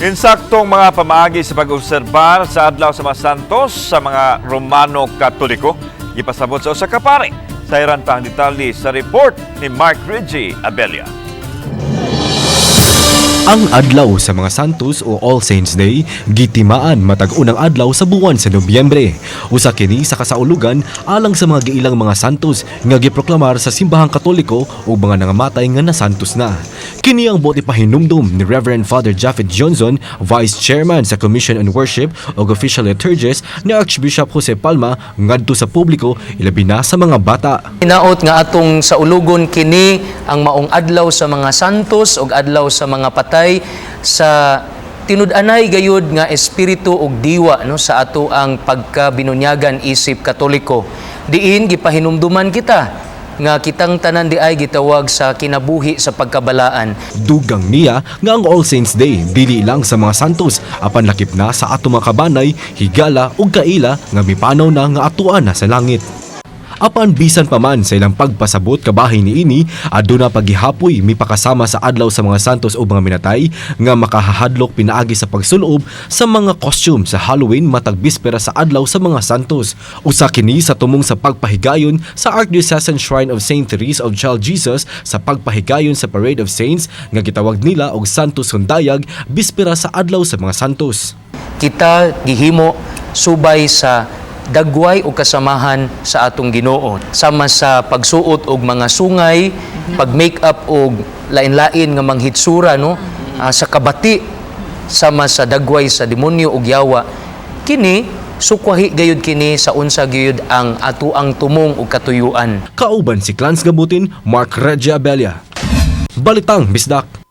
Insaktong mga pamaagi sa pag-obserbar sa Adlaw sa mga Santos sa mga Romano Katoliko gipasabot sa usa ka pari. Sayran pa ang detalye sa report ni Mark Reggie Abella. Ang Adlaw sa mga Santos o All Saints Day gitimaan matag unang adlaw sa buwan sa Nobyembre. Usa kini sa kasaulugan alang sa mga giilang mga santos nga giproklamar sa Simbahang Katoliko ug mga nangamatay nga nasantos na. Kini ang buot ipahinumdum ni Reverend Father Japhet Johnson, Vice Chairman sa Commission on Worship ug Official Liturgies ni Archbishop Jose Palma ngadto sa publiko, ilabi na sa mga bata. Hinaot nga atong saulugon kini ang maong Adlaw sa mga Santos ug Adlaw sa mga Patay sa tinud-anay gayud nga espiritu ug diwa, no, sa ato ang pagkabinunyagan isip Katoliko. Diin gipahinumduman kita nga kitang tanan di ay gitawag sa kinabuhi sa pagkabalaan. Dugang niya nga ang All Saints Day dili lang sa mga santos apan lakip na sa ato mga kabanay, higala ug kaila nga mipanaw na nga atuan na sa langit. Apan bisan pa man sa ilang pagpasabot kabahin niini, aduna paggihapoy mipakasama sa Adlaw sa mga Santos o mga minatay nga makahahadlok pinaagi sa pagsulob sa mga costume sa Halloween matag bispera sa Adlaw sa mga Santos. Usa kini sa tumong sa pagpahigayon sa Archdiocesan Shrine of Saint Therese of Child Jesus sa pagpahigayon sa Parade of Saints nga gitawag nila og Santos Hundayag bispera sa Adlaw sa mga Santos. Kita gihimo subay sa dagway o kasamahan sa atong Ginoo, sama sa pagsuot og mga sungay, pag-make-up og lain-lain nga manghitsura, no, sa kabati sama sa dagway sa demonyo ug yawa. Kini sukwahi gayud kini sa unsa gayud ang atoang tumong ug katuyuan. Kauban si Clans Gabutin, Mark Regia Abella. Balitang Bisdak.